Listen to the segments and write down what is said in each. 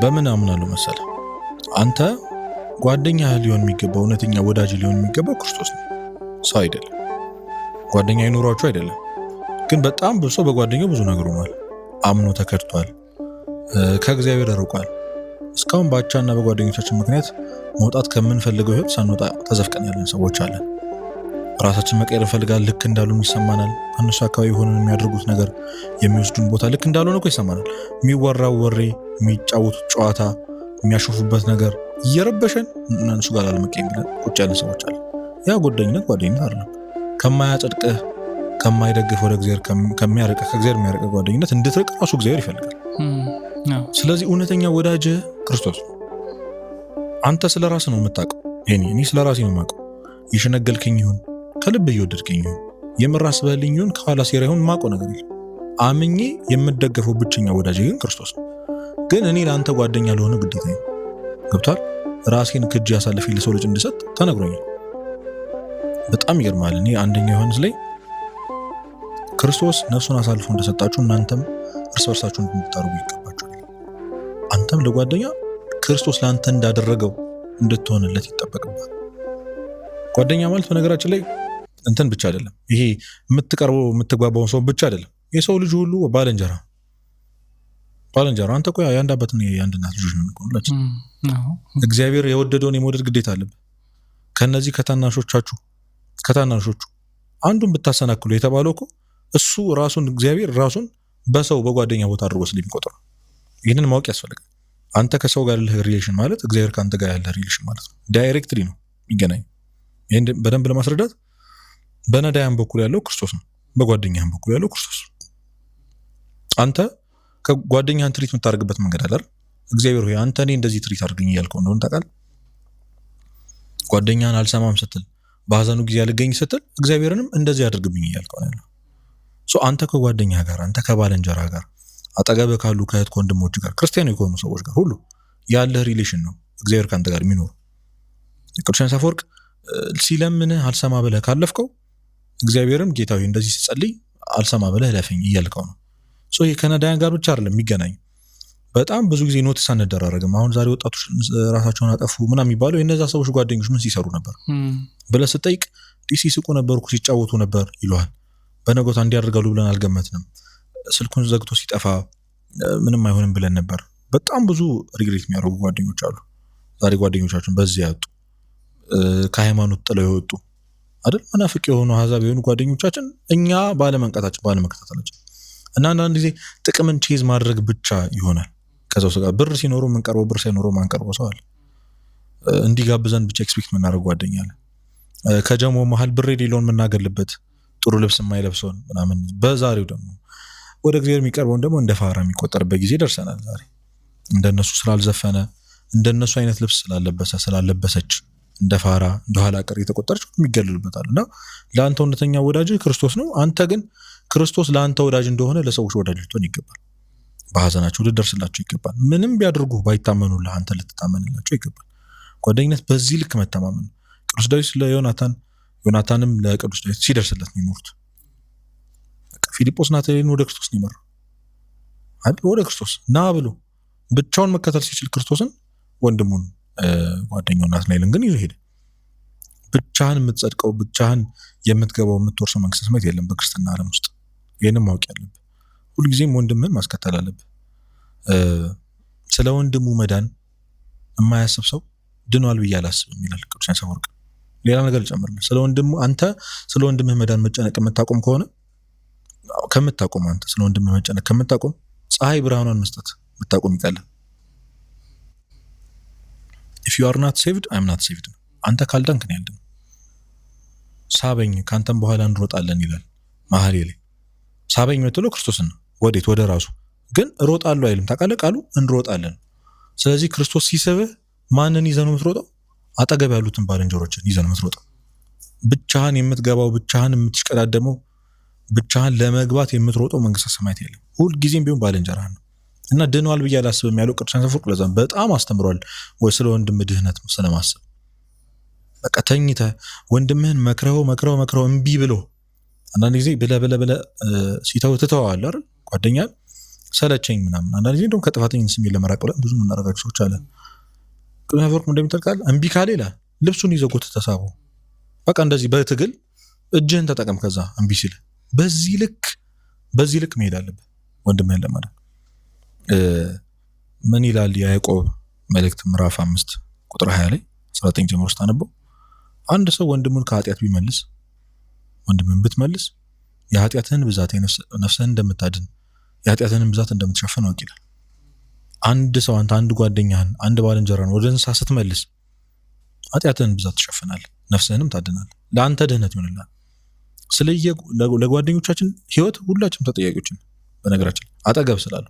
በምን አምናለሁ መሰለህ? አንተ ጓደኛህ ሊሆን የሚገባው፣ እውነተኛ ወዳጅ ሊሆን የሚገባው ክርስቶስ ነው፣ ሰው አይደለም። ጓደኛ ይኖሯችሁ አይደለም፣ ግን በጣም ብዙ ሰው በጓደኛው ብዙ ነገር ሆኗል። አምኖ ተከድቷል፣ ከእግዚአብሔር ርቋል። እስካሁን በአቻና በጓደኞቻችን ምክንያት መውጣት ከምንፈልገው ህይወት ሳንወጣ ተዘፍቀን ያለን ሰዎች አለን። ራሳችን መቀየር እንፈልጋለን። ልክ እንዳሉን ይሰማናል። ከእነሱ አካባቢ ሆነን የሚያደርጉት ነገር፣ የሚወስዱን ቦታ ልክ እንዳልሆነ እኮ ይሰማናል። የሚወራው ወሬ፣ የሚጫወቱት ጨዋታ፣ የሚያሾፉበት ነገር እየረበሸን እነሱ ጋር ላለመቀየም ብለን ቁጭ ያለን ሰዎች አለን። ያ ጓደኝነት ጓደኝነት አይደለም። ከማያጸድቅህ፣ ከማይደግፍ፣ ወደ እግዚአብሔር ከሚያርቅህ፣ ከእግዚአብሔር የሚያርቅህ ጓደኝነት እንድትርቅ ራሱ እግዚአብሔር ይፈልጋል። ስለዚህ እውነተኛ ወዳጅህ ክርስቶስ ነው። አንተ ስለ ራስህ ነው የምታውቀው። እኔ ስለ ራሴ ነው የማውቀው። የሸነገልከኝ ይሁን፣ ከልብ እየወደድከኝ ይሁን፣ የምር አስበህልኝ ይሁን፣ ከኋላ ሴራ ይሁን፣ የማውቀው ነገር የለም። አምኜ የምደገፈው ብቸኛ ወዳጅ ግን ክርስቶስ ነው። ግን እኔ ለአንተ ጓደኛ ልሆን ግዴታ ነው። ገብቷል? ራሴን ክጄ አሳልፌ ለሰው ልጅ እንድሰጥ ተነግሮኛል። በጣም ይገርማል። እኔ አንደኛ ዮሐንስ ላይ ክርስቶስ ነፍሱን አሳልፎ እንደሰጣችሁ እናንተም እርስ በርሳችሁ እንድታደርጉ ይገባችኋል። አንተም ለጓደኛ ክርስቶስ ለአንተ እንዳደረገው እንድትሆንለት ይጠበቅብሃል። ጓደኛ ማለት በነገራችን ላይ እንትን ብቻ አይደለም። ይሄ የምትቀርበው የምትግባባውን ሰው ብቻ አይደለም። የሰው ልጅ ሁሉ ባልንጀራ ባልንጀራ። አንተ እኮ የአንድ አባትና የአንድ እናት ልጆች ነን እኮ ሁላችን። እግዚአብሔር የወደደውን የመውደድ ግዴታ አለብህ። ከነዚህ ከታናሾቻችሁ ከታናሾቹ አንዱን ብታሰናክሉ የተባለው እኮ እሱ ራሱን፣ እግዚአብሔር ራሱን በሰው በጓደኛ ቦታ አድርጎ ስለሚቆጥር ነው። ይህንን ማወቅ ያስፈልጋል። አንተ ከሰው ጋር ያለህ relation ማለት እግዚአብሔር ከአንተ ጋር ያለህ relation ማለት ነው። Directly ነው የሚገናኝ። ይህን በደንብ ለማስረዳት በነዳያን በኩል ያለው ክርስቶስ ነው። በጓደኛህም በኩል ያለው ክርስቶስ ነው። አንተ ከጓደኛህን treat የምታደርግበት መንገድ አለ አይደል? እግዚአብሔር ሆይ አንተ እኔ እንደዚህ treat አድርገኝ እያልከው እንደሆነ ታውቃለህ። ጓደኛህን አልሰማም ስትል፣ በሀዘኑ ጊዜ አልገኝ ስትል እግዚአብሔርንም እንደዚህ አድርግብኝ እያልከው ነው ያለው። So አንተ ከጓደኛህ ጋር፣ አንተ ከባልንጀራ ጋር፣ አጠገብህ ካሉ ከእህት ከወንድሞች ጋር፣ ክርስቲያን ከሆኑ ሰዎች ጋር ሁሉ ያለህ relation ነው እግዚአብሔር ከአንተ ጋር የሚኖሩ። ቅዱስ ዮሐንስ አፈወርቅ ሲለምንህ አልሰማ ብለህ ካለፍከው እግዚአብሔርም ጌታ ሆይ እንደዚህ ሲጸልይ አልሰማ ብለህ ለፈኝ እያልከው ነው። So ይሄ ከነዳያን ጋር ብቻ አይደለም የሚገናኝ። በጣም ብዙ ጊዜ notice አንደራረግም። አሁን ዛሬ ወጣቶች ራሳቸውን አጠፉ ምናምን የሚባለው የእነዛ ሰዎች ጓደኞች ምን ሲሰሩ ነበር ብለህ ስጠይቅ እንዲህ ሲስቁ ነበር እኮ፣ ሲጫወቱ ነበር ይለዋል። በነገታ እንዲህ ያደርጋሉ ብለን አልገመትንም። ስልኩን ዘግቶ ሲጠፋ ምንም አይሆንም ብለን ነበር። በጣም ብዙ regret የሚያደርጉ ጓደኞች አሉ። ዛሬ ጓደኞቻችን በዚህ ያጡ፣ ከሃይማኖት ጥለው የወጡ አይደል፣ መናፍቅ የሆኑ፣ አሕዛብ የሆኑ ጓደኞቻችን እኛ ባለመንቃታችን፣ ባለመከታተላችን እና አንዳንድ ጊዜ ጥቅምን chase ማድረግ ብቻ ይሆናል። ከዛው ሰው ጋር ብር ሲኖረው የምንቀርበው፣ ብር ሳይኖረው ማንቀርበው ሰው አለ። እንዲጋብዘን ብቻ expect የምናደርገው ጓደኛ አለ። ከጀሞ መሀል ብር የሌለውን የምናገልበት፣ ጥሩ ልብስ የማይለብሰውን ምናምን። በዛሬው ደግሞ ወደ እግዚአብሔር የሚቀርበውን ደግሞ እንደ ፋራ የሚቆጠርበት ጊዜ ደርሰናል። ዛሬ እንደነሱ ስላልዘፈነ፣ እንደነሱ አይነት ልብስ ስላለበሰ፣ ስላለበሰች እንደ ፋራ፣ እንደ ኋላ ቀር የተቆጠረች የሚገለሉበታል። እና ለአንተ እውነተኛ ወዳጅ ክርስቶስ ነው። አንተ ግን ክርስቶስ ለአንተ ወዳጅ እንደሆነ ለሰዎች ወዳጅ ልትሆን ይገባል። በሀዘናቸው ልትደርስላቸው ይገባል። ምንም ቢያደርጉ፣ ባይታመኑልህ አንተ ልትታመንላቸው ይገባል። ጓደኝነት በዚህ ልክ መተማመን ነው። ቅዱስ ዳዊት ለዮናታን፣ ዮናታንም ለቅዱስ ዳዊት ሲደርስለት ነው የኖሩት። በቃ ፊልጶስ ናትናኤልን ወደ ክርስቶስ ነው የመራው አይደል? ወደ ክርስቶስ ና ብሎ ብቻውን መከተል ሲችል ክርስቶስን ወንድሙን ጓደኛውን ናትናኤልን ግን ይዞ ሄደ። ብቻህን የምትጸድቀው፣ ብቻህን የምትገባው፣ የምትወርሰው መንግስተ ሰማያት የለም በክርስትና ዓለም ውስጥ። ይህንም ማወቅ ያለብህ፣ ሁልጊዜም ወንድምህን ማስከተል አለብህ። ስለ ወንድሙ መዳን የማያስብ ሰው ድኗል ብዬ አላስብም ይላል ቅዱስ ዮሐንስ አፈወርቅ። ሌላ ነገር ልጨምርልህ። ስለ ወንድሙ አንተ ስለ ወንድምህ መዳን መጨነቅ የምታቆም ከሆነ፣ ከምታቆም፣ አንተ ስለ ወንድምህ መጨነቅ ከምታቆም ፀሐይ ብርሃኗን መስጠት ብታቆም ይቀላል። If you are not saved, I'm not saved ነው። አንተ ካልዳንክ እኔ አልድንም። ሳበኝ ከአንተም በኋላ እንሮጣለን ይላል መኃልየ ላይ። ሳበኝ የምትለው ክርስቶስን ነው። ወዴት? ወደ ራሱ። ግን እሮጣለሁ አይልም። ታውቃለህ፣ ቃሉ እንሮጣለን። ስለዚህ ክርስቶስ ሲስብህ ማንን ይዘህ ነው የምትሮጠው? አጠገብ ያሉትን ባልንጀሮችን ይዘህ ነው የምትሮጠው። ብቻህን የምትገባው፣ ብቻህን የምትሽቀዳደመው፣ ብቻህን ለመግባት የምትሮጠው መንግስተ ሰማያት የለም። ሁልጊዜም ቢሆን ባልንጀራህን ነው። እና ድኗል ብዬ አላስብም ያለው ቅዱስ ዮሐንስ አፈወርቅ ለዛም በጣም አስተምሯል። ወይ ስለ ወንድም ድህነት ስለማሰብ በቃ ተኝተህ ወንድምህን መክረው መክረው መክረው እምቢ ብሎ፣ አንዳንድ ጊዜ ብለህ ብለህ ብለህ ሲተው ትተዋለህ አይደል? ጓደኛህን ሰለቸኝ ምናምን። አንዳንድ ጊዜ እንደውም ከጥፋተኝነት ስሜት ለመራቅ ብለን ብዙ የምናደርጋቸው ሰዎች አለን። ቅዱስ አፈወርቅ እንደሚል ቃል እምቢ ካለ ይላል ልብሱን ይዘህ ጎትተህ ሳበው። በቃ እንደዚህ በትግል እጅህን ተጠቀም። ከዛ እምቢ ሲል በዚህ ልክ መሄድ አለብህ ወንድምህን ለማዳን። ምን ይላል የያዕቆብ መልእክት ምዕራፍ 5 ቁጥር 20 ላይ 19 ጀምሮ ስታነበው፣ አንድ ሰው ወንድሙን ከኃጢአት ቢመልስ፣ ወንድምህን ብትመልስ የኃጢአትህን ብዛት ነፍስህን እንደምታድን የኃጢአትህን ብዛት እንደምትሸፍን እወቅ ይላል። አንድ ሰው አንተ አንድ ጓደኛህን፣ አንድ ባልንጀራን ወደ ንስሐ ስትመልስ ኃጢአትህን ብዛት ትሸፍናለህ፣ ነፍስህንም ታድናለህ። ለአንተ ድህነት ይሆንልሃል። ስለየ ለጓደኞቻችን ህይወት ሁላችንም ተጠያቂዎች ነን። በነገራችን አጠገብ ስላሉ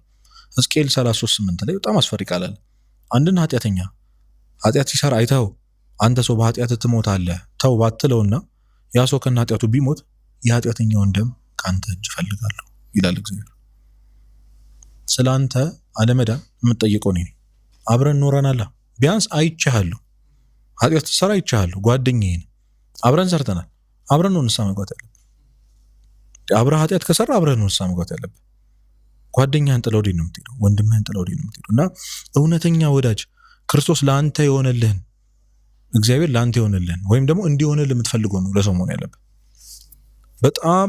ሕዝቅኤል 33:8 ላይ በጣም አስፈሪ ቃል አለ። አንድን ኃጢአተኛ ኃጢአት ሲሰራ አይተኸው አንተ ሰው በኃጢአት ትሞታለህ ተው ባትለውና ያ ሰው ከነ ኃጢአቱ ቢሞት የኃጢአተኛውን ደም ከአንተ እጅ እፈልጋለሁ ይላል እግዚአብሔር። ስለ አንተ አለመዳን የምጠየቀው እኔ ነኝ። አብረን ኖረናላ። ቢያንስ አይቼሃለሁ፣ ኃጢአት ስትሰራ አይቼሃለሁ፣ ጓደኛዬ ነህ። አብረን ሰርተናል። አብረን ነው ንስሐ መግባት ያለብን። አብረህ ኃጢአት ከሰራ አብረህ ነው ንስሐ መግባት ያለብን። ጓደኛህን ጥለህ ወዴት ነው የምትሄደው? ወንድምህን ጥለህ ወዴት ነው የምትሄደው? እና እውነተኛ ወዳጅ ክርስቶስ ለአንተ የሆነልህን፣ እግዚአብሔር ለአንተ የሆነልህን ወይም ደግሞ እንዲሆንልህ የምትፈልገው ነው ለሰው መሆን ያለብህ። በጣም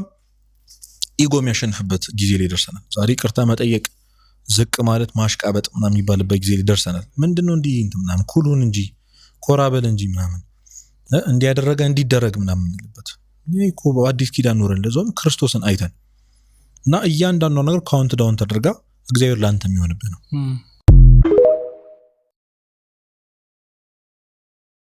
ego የሚያሸንፍበት ጊዜ ላይ ደርሰናል። ዛሬ ይቅርታ መጠየቅ፣ ዝቅ ማለት፣ ማሽቃበጥ ምናምን የሚባልበት ጊዜ ላይ ደርሰናል። ምንድነው እንዲህ እንትን ምናምን ኩሉን እንጂ ኮራ በል እንጂ ምናምን እንዲያደረገ እንዲደረግ ምናምን የምንልበት፣ ይህ እኮ በአዲስ ኪዳን ኖረን ለዛውም ክርስቶስን አይተን እና እያንዳንዷ ነገር count down ተደርጋ እግዚአብሔር ለአንተ የሚሆንብህ ነው።